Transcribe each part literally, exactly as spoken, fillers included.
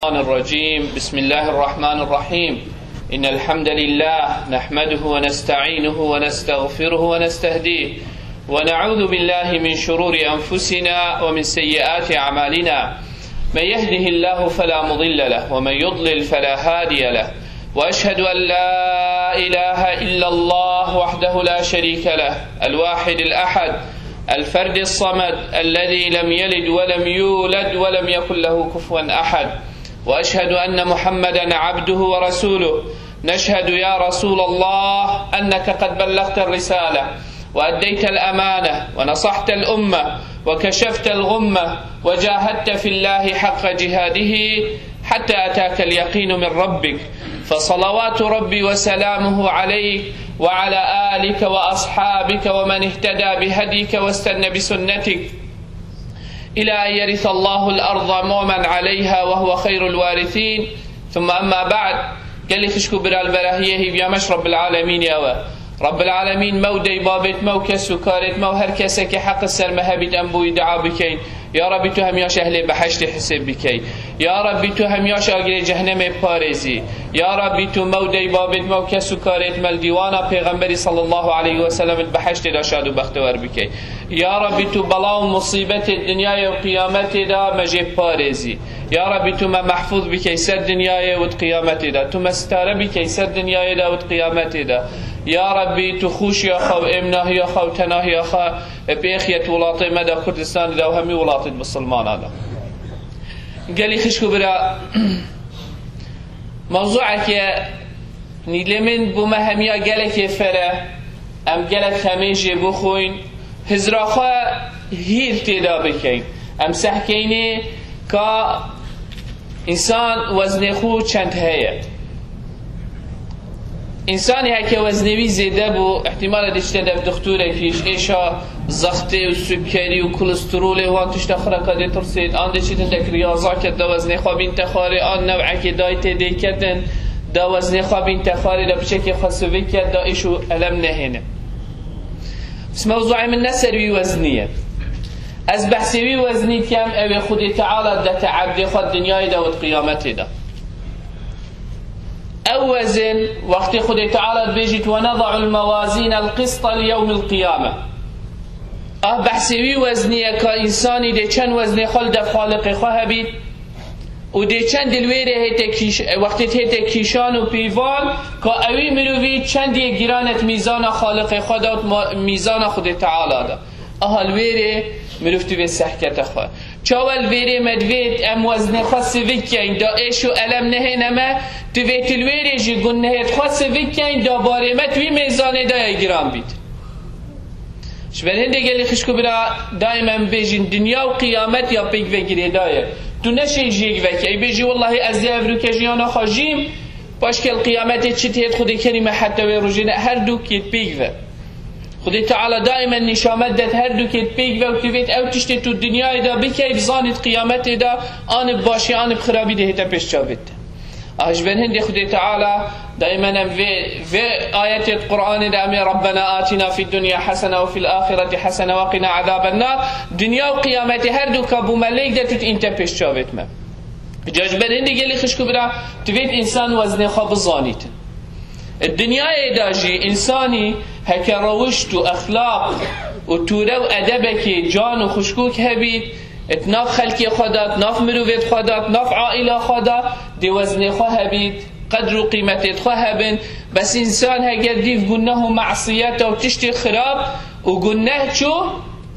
الشيطان الرجيم. بسم الله الرحمن الرحيم. إن الحمد لله نحمده ونستعينه ونستغفره ونستهديه، ونعوذ بالله من شرور أنفسنا ومن سيئات أعمالنا. من يهده الله فلا مضل له، ومن يضلل فلا هادي له. وأشهد أن لا إله إلا الله وحده لا شريك له، الواحد الأحد، الفرد الصمد، الذي لم يلد ولم يولد ولم يكن له كفوا أحد. وأشهد أن محمدا عبده ورسوله. نشهد يا رسول الله أنك قد بلغت الرسالة وأديت الأمانة ونصحت الأمة وكشفت الغمة وجاهدت في الله حق جهاده حتى أتاك اليقين من ربك، فصلوات ربي وسلامه عليك وعلى آلك وأصحابك ومن اهتدى بهديك واستن بسنتك إلى أن يرث الله الأرض ومن عليها وهو خير الوارثين. ثم أما بعد. Gelî xişk û bira, li berahiyê hîviya me ji Rabbil Alemînê ew e. Rabbil Alemîn me û deybabêt me û kes û karêt me û her kesekê heq ser me hebît em bo wî dua bikeyn. Ya Rabbî, tu hemiya ji ehlê behiştê hisêb bikey. Ya Rabbî, tu hemiya ji agirê cehnemê parêzî. Ya Rabbî, tu me û deybabêt me û kes û karêt me li dîwana Pêxemberî sallallahu aleyhi ve sellem li behiştê de şad û bextewar bikey. Ya Rabbî, tu bela û musîbetê dinyayê û qiyametê de me jê parêzî. Ya Rabbî, tu me mehfûz bikey ser dinyayê û di qiyametê de. Tu me sitare bikey ser dinyayê de û di qiyametê de. Ya Rabbî, tu xûşiya xwe û êmnahiya xwe û tenahiya xwe pêxiyet welatê me de, Kurdistanê de û hemî welatê misilmana de. Gelî xişk û bira, mewzûekê nîlê min bo me hemiya gelekê fere, em gelek hemê jê bixwîn, hizra xwe hîr tê de bikeyn. Em sehkeynê ka însan weznê xwe çend heye. Însanê heke weznê wî zêde bû, îhtîmal e dê çite dev dixtûrekî ji êşa zextê û sukerî û kolesterolê wan tişta xireka dê tirsêt, an dê çi hindek riyaza ket, da weznê xwe bîn texwarê, an new'ekê dayê tê dê ketin, da weznê xwe bîn texwarê, da piçekê xwe sivik ket, da êş û elem nehêne. Bes mewzûê min ne ser wî weznî ye. Ez behsê wî weznî dikem, ew ê Xwedê Teala dete ebdê xwe dinyayê de û di qiyametê de. Ew wezin, wextê Xwedê Teala dibêjît, "ونضع الموازين القسط ليوم القيامة." Ah, behsê wî weznî ye ka însanî dê çend weznê xwe li dev Xaliqê xwe hebît û dê çend li wêrê hête kîş-, wextê hête kîşan û pîvan, ka ewî mirovî çend yê giran et mîzana Xaliqê xwe de û ma-, mîzana Xwedê Teala de. Aha li wêrê mirov divê sehkete xwe. Çawa li vêrê me divêt em weznê xwe sivik keyn, da êş û elem nehêne me, divêt li wêrê jî gunehêt xwe sivik keyn, da barê me di wî mêzanê de ya giran bît. Ji ber hindê gelî xişk û bira, daîm em bêjin, dinya û qiyamet ya pêk ve girêdayî ye. Tu neşê jêk vekey, bêjî, "Wellahî ez dê evroke jiyana xwe jîm, paşke li qiyametê çi têt Xwedê kerî me heta wê rojê ne." Her du kêt pêk ve. Xwedê Teala daîmen nîşamet det her du kêt pêk ve û divêt ew tiştê tu dinyayê de bikey, bizanît qiyametê de an bi başî an bi xirabî dê hête pêş çavê te. Ah, ji ber hindê Xwedê Teala daîmen em vê, vê ayetê di Qur'anê de em ê "ربنا آتنا في الدنيا حسنة وفي الآخرة حسنة وقنا عذاب النار." Dinya û qiyametê her du ka bû me lêk de tu dîn te pêş çavêt me. Ca ji ber hindê gelî xişk û bira, divêt însan weznê xwe bizanît. Di dinyayê de jî însanî heke rewişt û exlaq û tûre û edebekê can û xuşkûk hebît, di nav xelkê xwe de, di nav mirovê xwe de, di nav aîla xwe de, dê weznê xwe hebît, qedr û qîmetê xwe hebin. Bes însan heger dîv guneh û mesiyeta û tiştê xirab û guneh çû,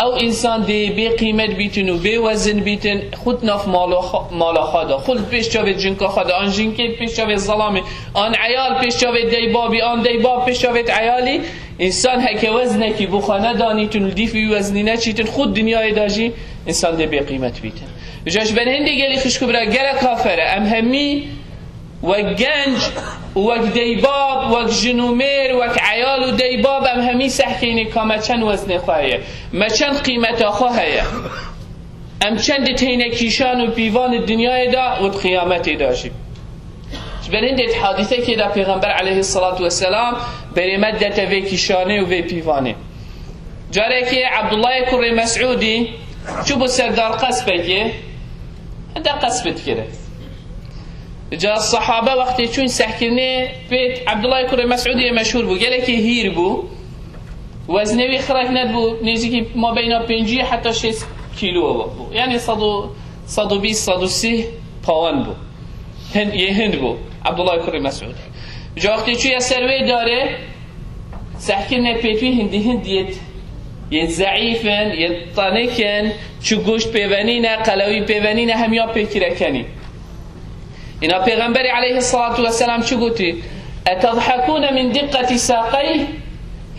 ew însan dê bê qîmet bîtin û bê wezin bîtin, xwe di nav mala xwe, mala xwe de, xwe li pêş çavê cinka xwe de, an jinkê pêş çavê zelamê, an eyal pêş çavê deybabî, an deybab pêş çavê eyalî. Însan heke weznekî bo xwe nedanîtin û dîv wî weznî neçîtin, xwe dinyayê de jî însan dê bê qîmet bîtin. Ji ber hindê gelî xişk û bira, gelek kafere, em hemî wek genc û wek deybab, wek jin û mêr, wek eyal û deybab, em hemî sehkênê ka me çend weznê xwe heye, me çend qîmeta xwe heye, em çend di teyne kîşan û pîvan di dinyayê de û di qiyametê de jî. Ji ber hindê di hadîsekê de Pêxember aleyhisselatu vesselam berê me dete vê kîşanê û vê pîvanê. Carekê Abdullahê kurê Mes'ûdî çûbû ser dar qespekê, de qesp dikire. Ca sahabe wextê çûn sehkirinê pêt Ebdullah kurê Mesûdiyê meşhûr bû. Gelekî hîr bû. Weznê wî xirek nedibû, nêzîkî mabeyna pêncî heta şêst kîlo bû. Yani sed û, sed û bîst, sed û sî pawan bû. Hin, yê hind bû. Ebdullah kurê Mesûd. Ca wextê çûye ser wê darê, sehkirinê pêt wî hindî hind yê, yê zeîf in, yê tenik in, çi goşt pêvenî ne, qelewî pêvenî ne, hemiya pê kire kenî. Îna Pêxemberî aleyhissalatu vesselam çi gotî? "Etedhekûne min diqqetî saqeyh?"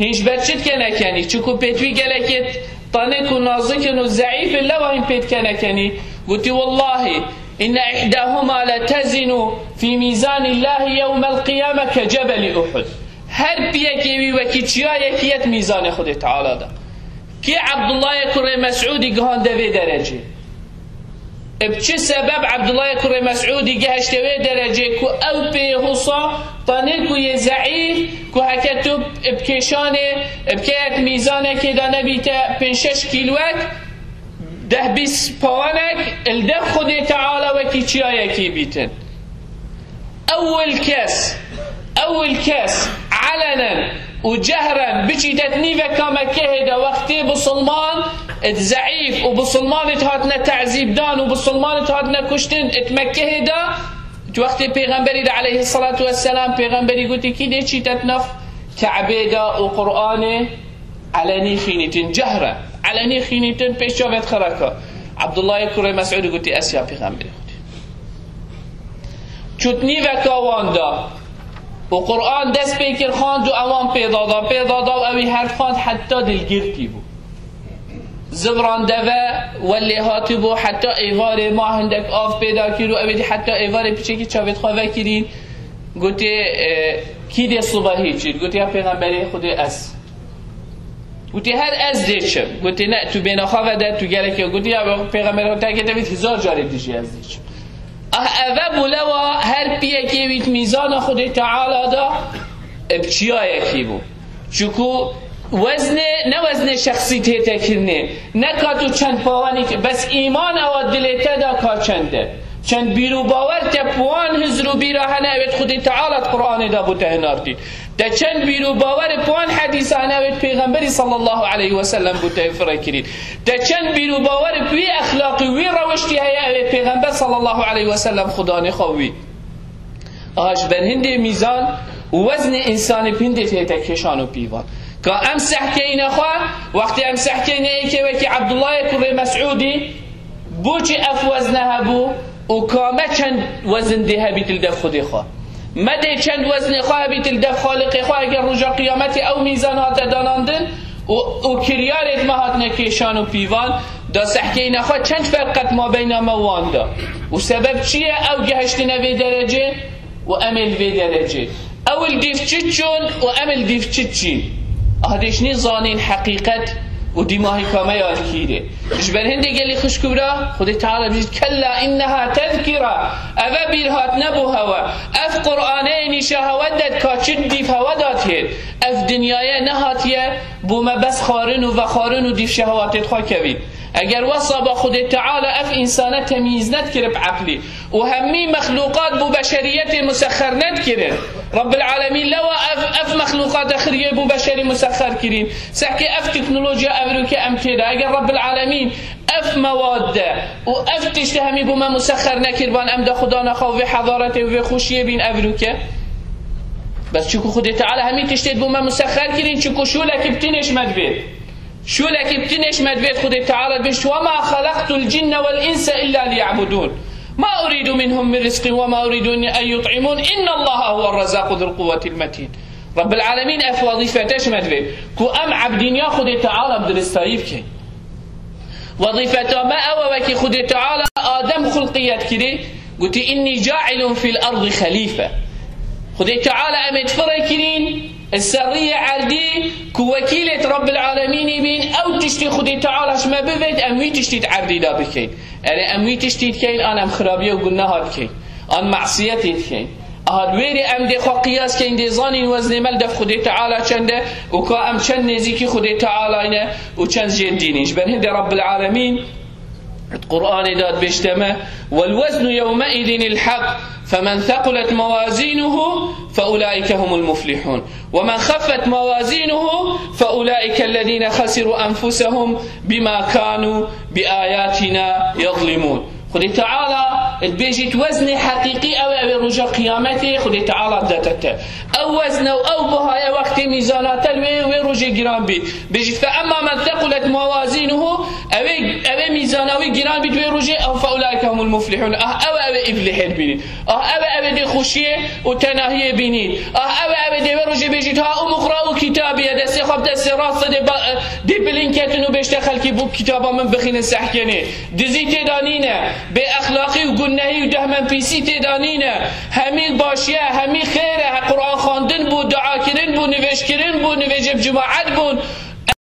Hîn ji ber çi dikene kenî? Çiku pêt wî gelekê tenik û nazik in û zeîf in, lewa hîn pê dikene kenî? Gotî, "Wellahî, inne ihdahuma letezinu fî mîzanîllahî yewmel qiyame ke cebelî Uhud." Her piyekê wî wekî çiyayekî ye di mîzanê Xwedê Teala de. Kî Ebdullahê kurê Mesûdî gihande vê derecê? Bi çi sebeb Ebdullahê kurê Mesûdî gehişte wê derecê ku ew pê husa, tenik û yê zeîf, ku heke tu bi kêşanê, bi keyek mîzanekê de nebîte pênc şeş kîlwek, deh bîst pawanek, li dev Xwedê Teala wekî çiyayekî bîtin? Ewil kes, ewil kes elenen û cehren biçîte di nîveka Mekkehê de, wextê bisilman id zeîf û bisilman id hatine tezîbdan û bisilman id hatine kuştin id Mekkehê de, wextê Pêxemberî de aleyhissalatu vesselam, Pêxemberî gotî, kî dê çîte di nav Ke'bê de û Qur'anê elenî xînîtin, cehre, elenî xînîtin, pêş çavê xireka. Abdullahê kurê Mesûdî gotî, ez ya Pêxemberî Xwedê. Çût nîveka wan da û Qur'an dest pê kir xwend û ewan pê dada, pê dada û ewî her xwend heta dilgirtî bû. Zivran deve welê hatibû heta êvarê ma hindek av pêda kir û ewê dî heta êvarê piçekî çavêt xwe vekirîn. Gotê, e, kî dê subahî çît? Gotê, ya Pêxemberê Xwedê, ez. Gotê, her ez dê çim. Gotê, ne, tu bêhna xwe vede, tu gelekî. Gotê, ya Pêxemberê Xwedê, te kê tevît hezar carê dijî ez dê çim. Ah, eve bû lewa her piyekê wî di mîzana Xwedê Teala da, e, bi çiyayekî bû. Çiku weznê, ne weznê şexsî tê tekirinê, ne ka tu çend pawanî, bes îman ewa dilê te da ka çend e. Çend bîr û bawer te bi wan hizr û bîra hene, ewêt Xwedê Teala di Qur'anê da bû te hinartî. Te çend bîr û bawer bi wan hedîsa hene, ewêt Pêxemberî sallallahu aleyhi ve sellem bû te firekirî. Te çend bîr û bawer bi wî exlaqî, wî rewiştî heye, ewêt Pêxember sallallahu aleyhi ve sellem Xudanê xwe wî. Aha, ji ber hindê mîzan û weznê însanî bi hindê tête kêşan û pîvan. Ka em sehkeyne xwe, wextê em sehkeyne êkê wekî Ebdullahê kurê Mesûdî, bo çi ev wezne hebû û ka me çend wezin dê hebît li dev Xwedê xwe? Me dê çend weznê xwe hebît li dev Xaliqê xwe, eger roja qiyametê ew mîzan hate danandin û, û kiryarêt me hatine kêşan û pîvan, da sehkeyne xwe çend ferq qet mabeyna me wan da? Û sebeb çi ye ew gehiştine vê derecê û em ê li vê derecê? Ew li dîv çi çûn û em li dîv çi çîn? Aha, dê ji nê zanîn heqîqet û dîmahîka me ya li kîrê. Ji ber hindê gelî xişk û bira, Xwedê Teala bijît, "Kella inneha tezkira." Eve bîr hatine bo hewe. Ev Qur'anê nîşa hewe det ka çi dîv hewe dat hêt. Ev dinyayê nehatiye bo me bes xwarin û vexwarin û dîv şehewatêt xwe kevîn. Eger wesa ba Xwedê Teala ev însane temyîz nedikirib eqlî û hemî mexlûqat bo beşeriyetê musexxer nedikirin, Rabbil Alemîn lewa ev, ev mexlûqate xiriyê bo beşerî musexxer kirîn. Sehkê ev teknolojiya evrûke em tê de. Eger Rabbil Alemîn ev mewad de û ev tiştê hemî bo me musexxer nekirban, em de xudana xwe û vê hedaretê û vê xweşiyê bîn evrûke. Bes çiku Xwedê Teala hemî tiştê bo me musexxer kirîn, çiku şûlekî bi tinêş me divê. Şûlekî bi tinêş me divêt Xwedê Teala dibêjt, "Ve ma xelaqtul cinne vel inse illa liya'budun. Ma uridu minhum min rizqin ve ma uridu en yut'imun. İnnallaha huver rezzaqu zul quwwetil metin." Rabbil Alemîn ev wezîfete ji me divêt ku em ebdîniya Xwedê Teala bi diristayî bikin. Wezîfeta me ew e, wekî Xwedê Teala Adem xulqiyet kirî, gotî, "Inni cailun fil ardi xelife." Xwedê Teala em ê difire kirîn, seriyê erdî, ku wekîlêt Rabbil Alemînî bîn, ew tiştî Xwedê Teala ji me bivêt, em wî tiştî di erdî de bikeyn. Erê, em wî tiştî dikeyn, an em xirabiye û guneha dikeyn, an masiyetê dikeyn. Aha, wêrê em dê xwe qiyas keyn, dê zanîn weznê me li dev Xwedê Teala çend e û ka em çend nêzîkî Xwedê Teala ne û çend jê dînî. Ji ber hindê Rabbil Alemîn Qur'anê de dibêjte me, والوزن يومئذ الحق فمن ثقلت موازينه فأولئك هم المفلحون ومن خفت موازينه فأولئك الذين خسروا أنفسهم بما كانوا بآياتنا يظلمون. Xwedê Teala dibêjît, weznê heqîqî ew e, ew ê roja qiyametê Xwedê Teala didete te. Ew wezne û ew bihaya wextê mîzana te li wê, wê rojê giran bî. Bêjît, فأما من ثقلت موازينه, ew ê, ew ê mîzana wî giran bît wê rojê, ew فأولئك هم المفلحون. Ah, ew e, ew ê îflihê dibînît. Ah, ew e, ew ê dê xweşiyê û tenahiyê bînît. Ah, ew e, ew ê dê wê rojê bêjît, هاؤم اقرءوا كتابيه, destê xwe bi destê rastê dê ba-, dê bilind ketin û bêjte xelkî, bû kitaba min bixînin sehkenê. Dizî tê de nîne, bêexlaqî û gunehî û dehmenpîsî tê de nîne. Hemî başiye, hemî xêr e, Qur'an xwendin bû, duakirin bû, nivêjkirin bû, nivêjê bi cemaet bûn.